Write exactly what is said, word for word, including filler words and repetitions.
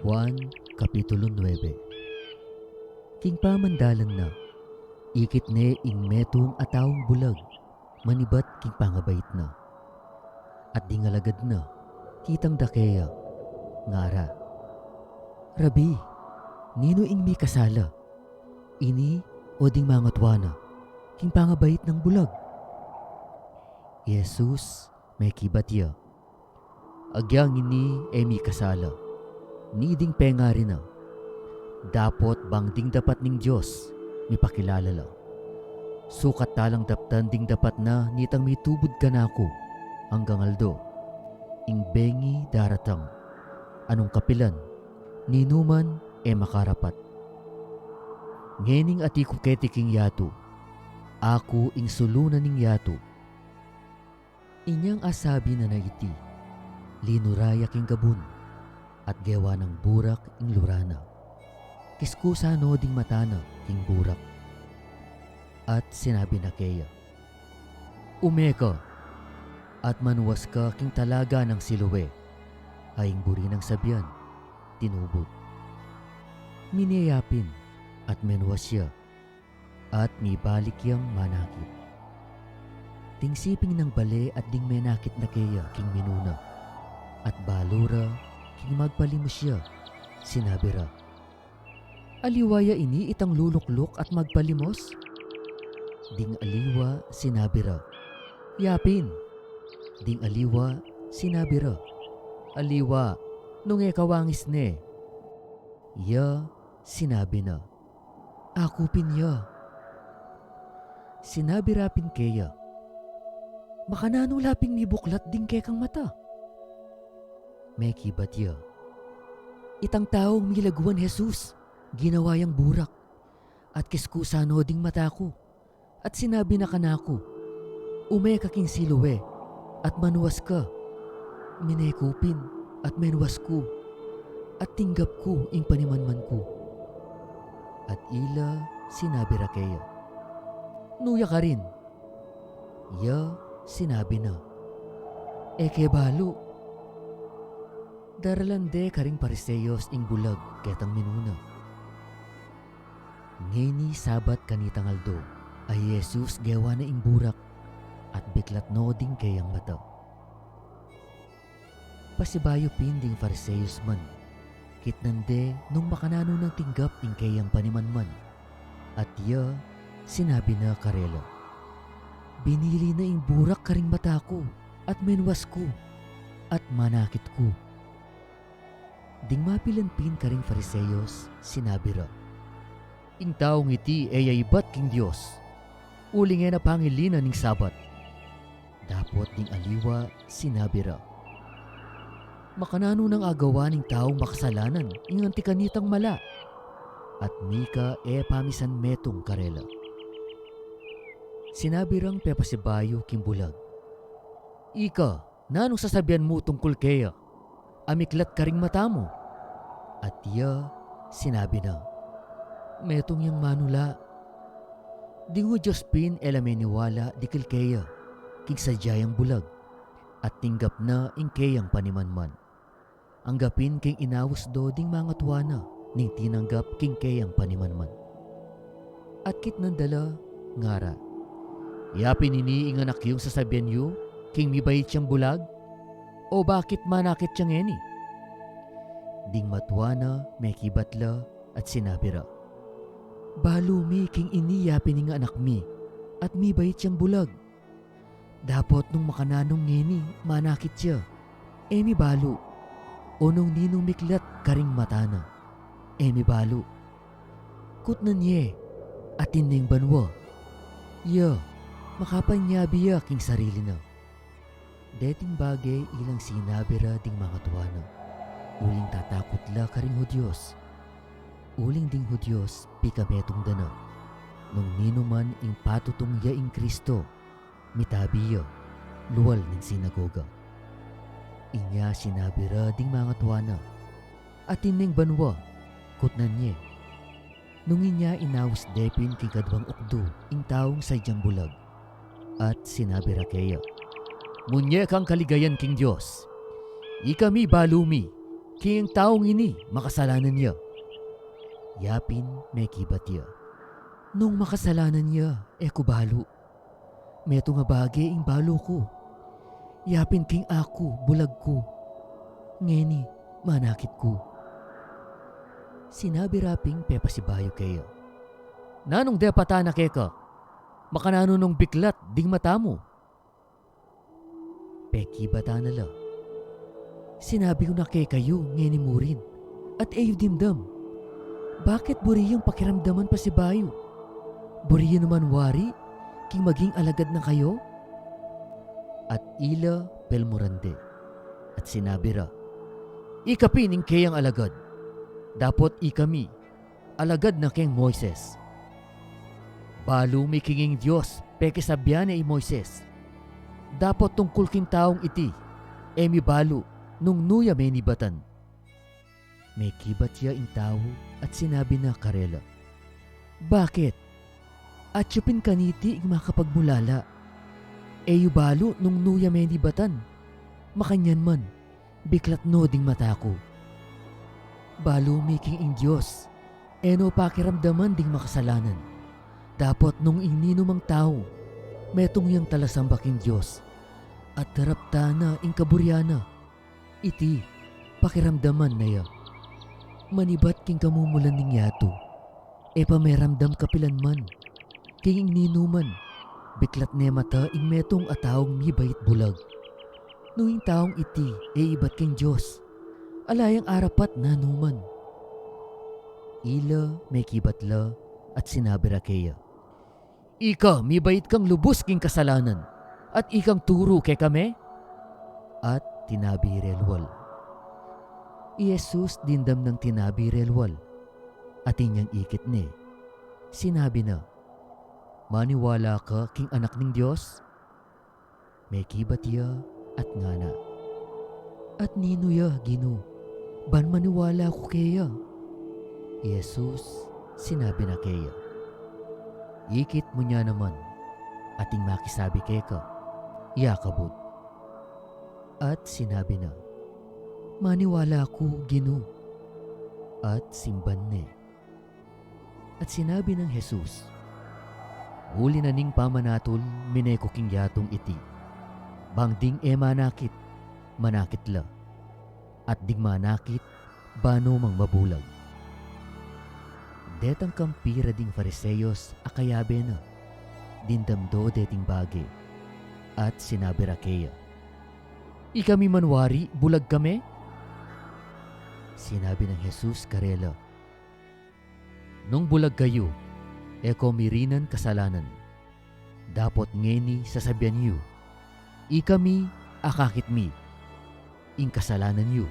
Juan, Kapitulo nuebe. King pamandalan na, ikit ne ing metung a taung bulag manibat king pangabait na. At ding alagad na, kitang da keya, ngara, "Rabi, ninu ing mikasala, ini o ding mangatua na, king pangabait nang bulag?" I Jesus mekibat ya, "Agyang ini e mikasala, ni ding pengari na, dapot bang ding dapat ning Dios mipakilala la. Sukat talang daptan ding dapat na nitang mitubud kanaku anggang aldo. Ing bengi daratang, a nung kapilan, ninuman e makarapat. Ngening ati ku keti king yatu, aku ing sulu na ning yatu." Inyang asabi na na iti, linura ya king gabun, at gewa nang burak ing lura na. Kiskusan no ding mata na king burak, at sinabi na keya, "Ume ka, at manuas ka king talaga nang Siloe," a ing buri nang sabian, tinubud. Mine ya pin, at menuas ya, at mibalik yang manakit. Ding siping nang bale at ding menakit na keya king minuna, at balu ra, king magpalimos ya, sinabi ra, "Aliwa ya ini itang lulukluk at magpalimos?" Ding aliwa sinabi ra, "Ya pin." Ding aliwa sinabi ra, "Aliwa, nung e ka wangis ne." Ya sinabi na, "Aku pin ya." Sinabi ra pin keya, "Makananu la ping mibuklat ding kekang mata?" Mekibat ya, "Itang taung milaguan Jesus, ginawa yang burak, at kiskusan no ding mata ku, at sinabi na kanaku, 'Ume ka king Siloe, at manuas ka.' Mine ku pin, at menuas ku, at tinggap ku ing panimanman ku." At ila sinabi ra keya, "Nu ya karin?" Ya sinabi na, "E ke balu." Daralan de karing Fariseos ing bulag ketang minuna. Ngeni Sabat kanitang aldo, a i Jesus gewa na ing burak, at biklat no ding keyang mata. Pasibayu pin ding Fariseos man, kitnan de nung makananu nang tinggap ing keyang panimanman, at ya sinabi na karela, "Binili na ing burak karing mata ku, at menuas ku, at manakit ku." Ding mapilan pin karing Fariseos sinabi ra, "Ing taung iti e ya ibat king Dios, uling e na pangilinan ing Sabat." Dapot ding aliwa sinabi ra, "Makananu nang agawa ning taung makasalanan ing anti kanitang mala?" At mika e pa misan metung karela. Sinabi rang pepasibayu king bulag, "Ika, nanung sasabian mu tungkul keya a miklat karing mata mu?" At ya sinabi na, "Metung yang manula." Ding Judios pin e la meniwala dikil keya king sadya yang bulag, at tinggap na ing keyang panimanman. Angga pin king inaus do ding mangatua na ning tinanggap king keyang panimanman. At kitnan da la, ngara, "Ya pin ini ing anak yung sasabian yu king mibait yang bulag? O bakit manakit ya ngeni?" Ding matua na mekibat la at sinabi ra, "Balu mi king ini ya pin ing anak mi, at mibait yang bulag. Dapot nung makananu ngeni manakit ya, e mi balu, o nung ninung miklat karing mata na, e mi balu. Kutnan ye, atin ne ing banua. Ya, makapanyabi ya king sarili na." Deting bage ilang sinabi ra ding mangatua na, uling tatakut la karing Judios. Uling ding Judios pikametung da na, nung ninuman ing patutung ya ing Kristo, mitabi ya lual ning sinagoga. Inya sinabi ra ding mangatua na, "Atin ne ing banua, kutnan ye." Nung inya inaus de pin king kaduang ukdu ing taung sadyang bulag, at sinabi ra keya, Munye kang kaligayan king Dios. Ikami balu mi, king ing taung ini makasalanan ya. Yapin mekibat ya, nung makasalanan ya, e ku balu. Metung a bage ing balu ku. Yapin king aku, bulag ku. Ngeni, manakit ku. Sinabi ra ping pepasibayu keya, nanung depatan na keka? Makananu nung biklat ding mata mu? Pekibatan na la, sinabi ku na kekayu ngeni murin, at e yu dimdam. Bakit buri yung pakiramdaman pasibayu? Buri yu naman wari king maging alagad na kayu? At ila pelmuran de, at sinabi ra, ika pin ing keyang alagad, dapot ikami alagad na keng Moises. Balu mi king ing Dios pekisabian ne i Moises. Dapot tungkul king taung iti, e mi balu nung nu ya menibatan. Mekibat ya ing tau at sinabi na karela, bakit? Atyu pin kaniti ing makapagmulala. E yu balu nung nu ya menibatan. Makanyan man, biklat no ding mata ku. Balu mi king ing Dios e no pakiramdaman ding makasalanan. Dapot nung ing ninumang tau metung yang talasamba king Dios at daraptan na ing kaburian na, iti pakiramdaman na ya. Manibat king kamumulan ning yatu, e pa meramdam kapilan man king ing ninuman. Biklat ne mata ing metung a taung mibait bulag. Nung ing taung iti e ibat king Dios, ala yang arapat nanuman? Ila mekibat la at sinabi ra keya, ika mibait kang lubus king kasalanan, at ikang turu kekami? At tinabi re lual. I Jesus dimdam nang tinabi re lual, atin yang ikit ne. Sinabi na, maniwala ka king Anak ning Dios? Mekibat ya at ngana, at ninu ya, Ginu, ban maniwala ku keya? I Jesus sinabi na keya, ikit mu nya naman, atin makisabi keka, ya kabud. At sinabi na, maniwala ku, Ginu. At simban ne. At sinabi nang Jesus, uli na ning pamanatul mine ku king yatung iti, bang ding e manakit, manakit la, at ding manakit, bano mang mabulag. Detang kampi ra ding Fariseos a kayabe na, dimdam do deting bage, at sinabi ra keya, ikami man wari bulag kami? Sinabi nang Jesus karela, nung bulag kayu, e ko mirinan kasalanan. Dapot ngeni sasabian yu, ikami, akakit mi, ing kasalanan yu,